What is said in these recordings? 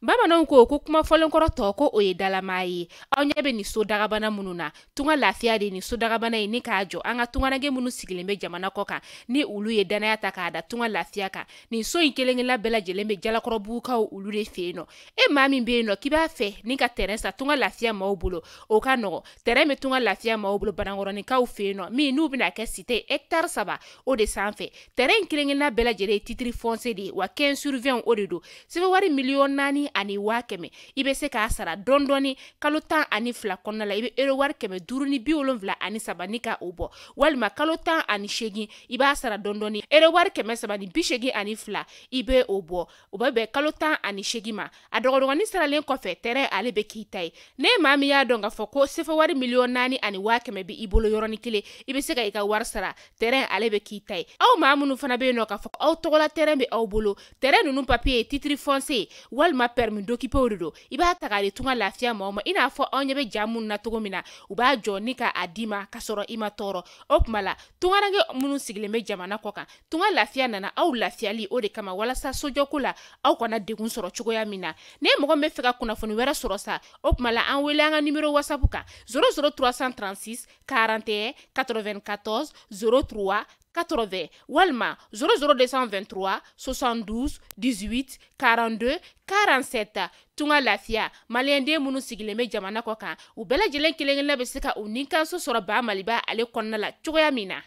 Bamananw ko ko kuma fɔlenkɔrɔ tɔ ko o ye dalamaa ye. Aw ɲɛ bɛ nin so dagabana minnu na, Tunga Lafiya de nin so dagabana ye ni k'a jɔ an ka tungaranke minnu sigilen bɛ jamana kɔ kan, ni olu ye danaya ta k'a da Tunga Lafiya kan. Nin so in kelen-kelenna bɛɛ lajɛlen bɛ Jalakɔrɔbugukaw olu de fɛ yen nɔ. E maa min bɛ yen nɔ k'i b'a fɛ ni ka terrain san Tunga Lafiya maaw bolo, o ka nɔgɔ. Terrain bɛ Tunga Lafiya maaw bolo Banankɔrɔninkaw fɛ yen nɔ, min n'u bɛna kɛ cité hectare 3 o de sanfɛ. Terrain in kelen-kelenna bɛɛ lajɛlen ye titre foncier de ye, wa 15 sur 20 o de don. Sɛbɛn wari 4,100,000 i bɛ se k'a sara dɔɔni dɔɔni kalo 12 kɔnɔna la. I bɛ euro wari 573 ni ka o bɔ, walima kalo 18 i b'a sara dɔɔni dɔɔni euro wari 382 i bɛ o bɔ. O bɛ bɛn kalo 18 ma. A dɔgɔdɔgɔnin saralen kɔfɛ, terrain ale bɛ k'i ta ye. Ne maa min y'a dɔn k'a fɔ ko sefa wari 4,100,000 bɛ i bolo yɔrɔnin kelen, i bɛ se ka i ka wari sara, terrain ale bɛ k'i ta ye. Aw maa minnu fana bɛ yen nɔ k'a fɔ aw tɔgɔla terrain bɛ aw bolo, terrain ninnu papier ye titre foncier walima permis d'occuper de don, i b'a ta k'a di Tunga Lafiya maaw ma. I n'a fɔ anw ɲɛ bɛ ja minnu na cogo min na, u b'a jɔ ni k'a d'i ma k'a sɔrɔ i ma tɔɔrɔ. O tuma la tungaranke minnu sigilen bɛ jamana kɔ kan, Tunga Lafiya nana aw lafiyali o de kama, walasa sojɔko la aw kana degun sɔrɔ cogoya min na. Ne mɔgɔ min bɛ fɛ ka kunnafoni wɛrɛ sɔrɔ sa, o tuma la an wele an ka numéro WhatsApp kan 00 336 41 94 03 80 walima 00 223 72 18 42 47. Tunga Lafiya, maliyɛnden minnu sigilen bɛ jamana kɔ kan, u bɛɛ lajɛlen kelen-kelenna bɛ se ka u nikanso sɔrɔ Ba Maliba ale kɔnɔna la cogoya min na.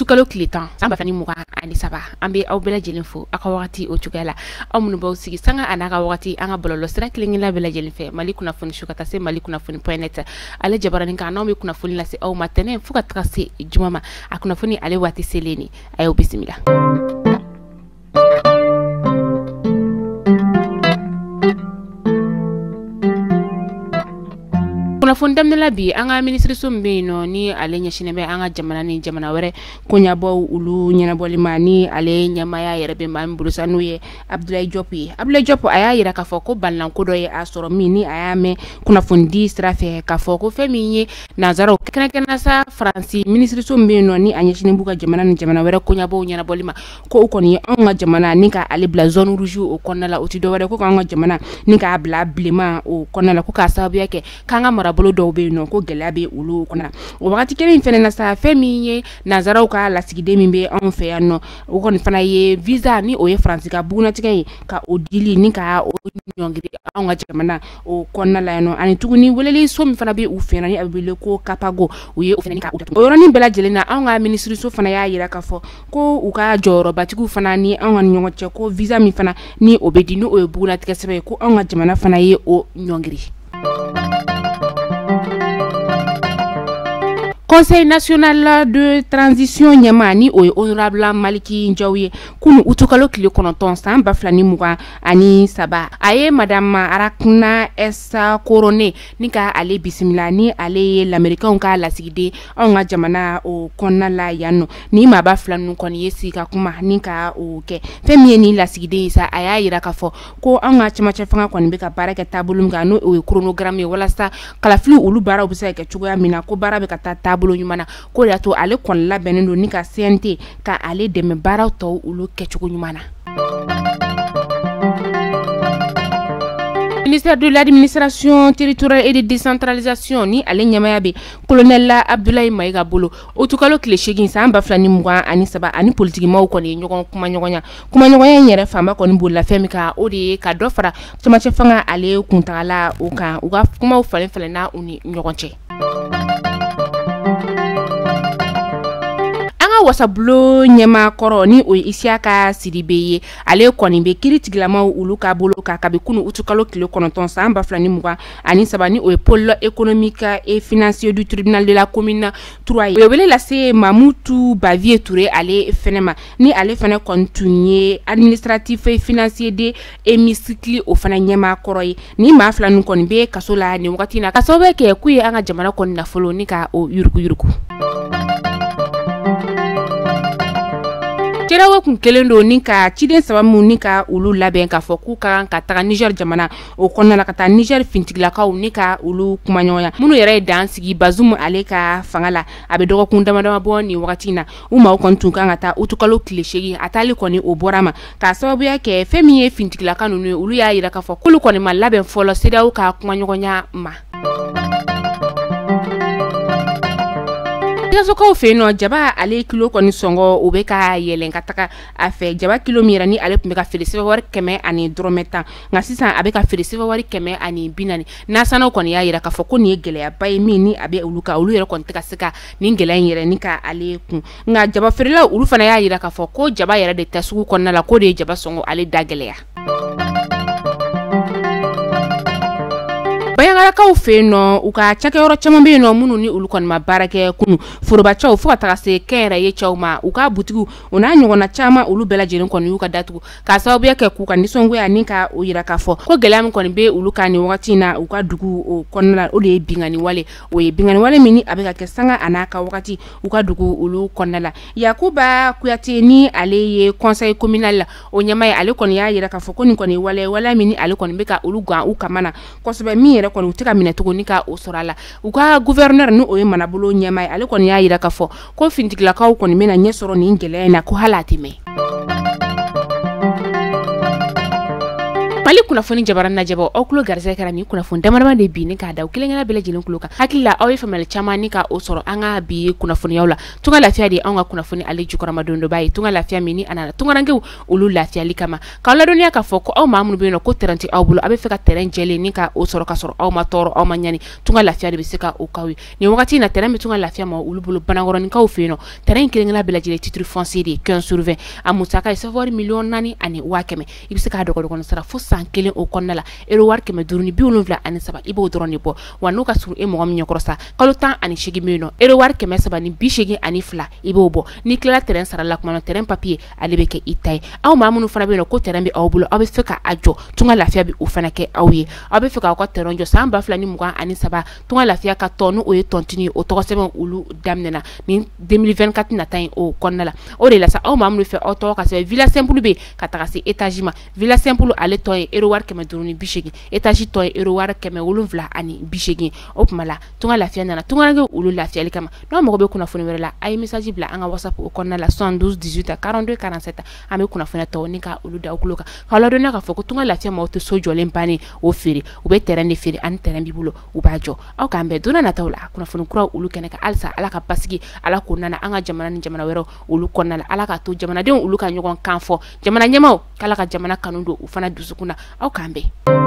Kalo tile 10 san 2023, an bɛ aw bɛɛ lajɛlen fo aw ka wagati o cogoya la. Aw minnu b'aw sigi sanga a n'a ka wagati an ka bɔlɔlɔsira kelen-kelenna bɛɛ lajɛlen fɛ, Mali kunnafoni su ka taa se Mali kunnafoni point net ale jabaranin kan, n'anw bɛ kunnafoni lase aw ma tɛnɛn fo ka taga se juma ma. A kunnafoni ale waati selen ni a y'aw bisimila. Kunnafoni daminɛ la bi, an ka minisiriso min bɛ yen nɔ ni ale ɲɛsinnen bɛ an ka jamana ni jamana wɛrɛ koɲɛbɔw olu ɲɛnabɔli ma, ni ale ɲɛmaaya yɛrɛ bɛ maa min bolo sa, n'o ye Abdoulaye Diop ye. Abdoulaye Diop a y'a yira k'a fɔ ko balanko dɔ ye a sɔrɔ min ni a y'a mɛn kunnafonidi sira fɛ k'a fɔ ko fɛn min ye nanzaraw kɛrɛnkɛrɛnnenya sa Faransi minisiriso min bɛ yen nɔ ni a ɲɛsinnen b'u ka jamana ni jamana wɛrɛ koɲɛbɔw ɲɛnabɔli ma, ko o kɔni ye anw ka jamana ni ka ale bila zone rouge o kɔnɔna la. O tɛ dɔwɛrɛ ko k'an ka jamana ni k'a bila bilenman o kɔnɔna la, ko k'a sababuya kɛ k'an ka marabolo dɔw bɛ yen nɔ ko gɛlɛya bɛ olu kɔnɔ. O wagati kelen in fɛnɛ na sa, fɛn min ye nanzaraw ka lasigiden min bɛ anw fɛ yan nɔ, o kɔni fana ye visa ni o ye Faransi ka bugunnatigɛ ye ka o dili ni ka o ɲɔngiri anw ka jamana o kɔnɔna la yan nɔ. Ani tuguni weleli so min fana bɛ u fɛ yan ni a bɛ wele ko Capago, u ye o fɛnɛ ka o datugu. O yɔrɔnin bɛɛ lajɛlen na, anw ka minisiriso fana y'a yira k'a fɔ ko u ka jɔyɔrɔbatigiw fana ni anw ka ɲɔgɔn cɛ, ko visa min fana ni o bɛ di ni o ye bugunnatigɛ sɛbɛn ye, ko anw ka jamana fana ye o ɲɔngiri. Conseil national de transition ɲɛmaa ni o ye honorable Maliki Ndiaw ye, kunu utukalo tile 9 san 2023, a ye madame Arakna S Korone ni ka ale bisimila, ni ale ye lamerikanw ka lasigiden anw ka jamana o kɔnɔna la yan nɔ. Ni maaba fila ninnu kɔni ye sigi ka kuma ni ka o kɛ. Fɛn min ye nin lasigiden ye sa, a y'a yira k'a fɔ ko anw ka cɛmancɛ fanga kɔni bɛ ka baara kɛ taabolo min kan, n'o ye chronogramme ye, walasa kalafiliw olu baaraw bɛ se ka kɛ cogoya min na, ko baara bɛ ka taa taabolo ɲuman na, k'o de y'a to ale kɔni labɛnnen don ni ka CNT ka ale dɛmɛ baaraw tɔw olu kɛcogo ɲuman na. Ministère de l'administration territoriale et de décentralisation ni ale ɲɛmaaya bɛ colonel Abdoulaye Maïga bolo, utukalo tile 8 san 2023, ani politikimaw kɔni ye ɲɔgɔn kumaɲɔgɔnya. Kumaɲɔgɔnya in yɛrɛ fanba kɔni bolila fɛn min kan, o de ye ka dɔ fara cɛmancɛ fanga ale kuntagala o kan. U ka kumaw falen falenna u ni ɲɔgɔn cɛ. An ka wasabulon ɲɛmaa kɔrɔ ni o ye Isiyaka Sidibe ye, ale kɔni bɛ kiiri tigilamaw olu ka bolo kan kabi kunu utukalo tile 9 san 2023, ni o ye pôle économique et financier du tribunal de la commune 3 ye. O ye wele lase Mamutu Bavier Touré ale fɛnɛ ma, ni ale fɛnɛ kɔni tun ye administratif et financier de hémicycle o fana ɲɛmaa kɔrɔ ye. Ni maa fila ninnu kɔni bɛ kaso la nin wagati in na, ka sababu kɛ k'u ye an ka jamana kɔni nafolo ni ka o yuruguyurugu. CEDEAO kun kelen don ni ka ciden saba minnu ni ka olu labɛn k'a fɔ k'u ka kan ka taga Niger jamana o kɔnɔna la, ka taa Niger fintigilakaw ni ka olu kumaɲɔgɔnya, minnu yɛrɛ ye dan sigi Bazoum ale ka fanga la. A bɛ dɔgɔkun dama dama bɔ nin wagati in na. U maaw kɔni tun kan ka taa utukalo tile 8, a taali kɔni o bɔra ma k'a sababuya kɛ fɛn min ye fintigilaka ninnu ye, olu y'a yira k'a fɔ k'olu kɔni ma labɛn fɔlɔ CEDEAO ka kumaɲɔgɔnya ma. Sikasokaw fɛ yen nɔ, jaba ale kilo kɔni sɔngɔ o bɛ ka yɛlɛn ka taga a fɛ. Jaba kilo min yɛrɛ ni ale tun bɛ ka feere sɛbɛn wari 110, nka sisan a bɛ ka feere sɛbɛn wari 140. Nasanaw kɔni y'a yira k'a fɔ ko nin ye gɛlɛyaba ye min ni a bɛ olu kan, olu yɛrɛ kɔni tɛ ka se ka nin gɛlɛya in yɛrɛ ni ka ale kun. Nka jaba feerelaw olu fana y'a yira k'a fɔ ko jaba yɛrɛ de tɛ sugu kɔnɔna la, k'o de ye jaba sɔngɔ ale da gɛlɛya. Bayangarakaw fɛ yen nɔ, u ka cakɛyɔrɔ caman bɛ yen nɔ minnu ni olu kɔni ma baara kɛ kunun, forobacɛw fo ka taga se kɛnyɛrɛye cɛw ma, u ka butigiw o n'a ɲɔgɔnna caman olu bɛɛ lajɛlen kɔni y'u ka datugu k'a sababuya kɛ k'u ka nisɔngoya ni ka o yira k'a fɔ ko gɛlɛya min kɔni bɛ olu kan nin wagati in na u ka dugu o kɔnɔna la, o de ye binkanni wale. O ye binkanni wale min ni a bɛ ka kɛ sanga a n'a ka wagati u ka dugu olu kɔnɔna la. Yakuba Kuyate ni ale ye conseil communal la o ɲɛmaa ye, ale kɔni y'a yira k'a fɔ ko nin kɔni ye wale min ni ale kɔni bɛ ka olu gan u kama na kosɛbɛ, min yɛrɛ kɔni u tɛ ka minɛ tuguni ka o sɔrɔ a la. U ka gouverneur ni o ye manabolo ɲɛmaa ye, ale kɔni y'a yira k'a fɔ ko fintigilakaw kɔni bɛna ɲɛ sɔrɔ nin gɛlɛya in na, ko hali a tɛ mɛn. Mali kunnafoni jabara lajɛbɔ, aw tulo garisɛgɛ kɛra nin kunnafoni damadama de bi ni k'a da kelen kelen bɛɛ lajɛlen tulo kan. Hakili la aw ye faamuyali caman ni ka o sɔrɔ an ka bi kunnafoniyaw la. Tunga lafiya de anw ka kunnafoni ale jukɔrɔmadondonba ye, tunga lafiya min ni a nana tungarankew olu lafiyali kama. K'aw ladɔnniya k'a fɔ ko aw maa minnu bɛ yen nɔ ko terrain tɛ aw bolo, a bɛ fɛ ka terrain jɛlen ni ka o sɔrɔ ka sɔrɔ aw ma tɔɔrɔ, aw ma ɲani, tunga lafiya de bɛ se ka o k'aw ye. Nin wagati in na terrain bɛ tunga lafiya ma olu bolo Banankɔrɔninkaw fɛ yen nɔ. Terrain kelen kelen bɛɛ lajɛlen titre foncier de ye 15/20, a musaka ye sɛfɛwari 4,100,000. I bɛ se k'a dɔgɔdɔgɔnin sara fo san kelen o kɔnɔna la, euro wari 573, i b'o dɔrɔn de bɔ. Wa n'o ka surun e mɔgɔ min ɲɛkɔrɔ sa, kalo 18 bɛ yen nɔ, euro wari 382, i b'o bɔ. N'i tilala terrain sara la tuma min na, terrain papier ale bɛ kɛ i ta ye. Aw maa minnu fana bɛ yen nɔ ko terrain bɛ aw bolo, aw bɛ fɛ ka a jɔ, tunga lafiya bɛ o fana kɛ aw ye. Aw bɛ fɛ k'aw ka terrain jɔ san 2023, tunga lafiya ka tɔn n'o ye tɔntini ye, o tɔgɔ sɛbɛn olu daminɛna ni 2024 nata in o kɔnɔna la. O de la sa, aw maa minnu fɛ aw tɔgɔ ka sɛbɛn villa simple bɛ ka taga se étage ma, villa simple ale tɔ ye euro wari 580, étage tɔ ye euro wari 780. O tuma la tunga lafiya nana tungarankew olu lafiyali kama. N'aw mago bɛ kunnafoni wɛrɛ la, a ye message bila an ka WhatsApp o kɔnɔna la 72 18 42 47. An bɛ kunnafoniya tɔw ni ka olu da aw tulo kan. K'aw ladɔnniya k'a fɔ ko tunga lafiya maaw tɛ so jɔlen bannen o feere, u bɛ terrain de feere, ani terrain b'i bolo u b'a jɔ. Aw k'an bɛn don nataw la kunnafoni kuraw olu kɛnɛ kan. Halisa Ala ka basigi, Ala k'o nana an ka jamana ni jamana wɛrɛw olu kɔnɔna la. Ala k'a to jamanadenw olu ka ɲɔgɔn kan fɔ, jamana ɲɛmaaw k'Ala ka jamana kanu don u fana dusukun na. Aw k'an bɛn.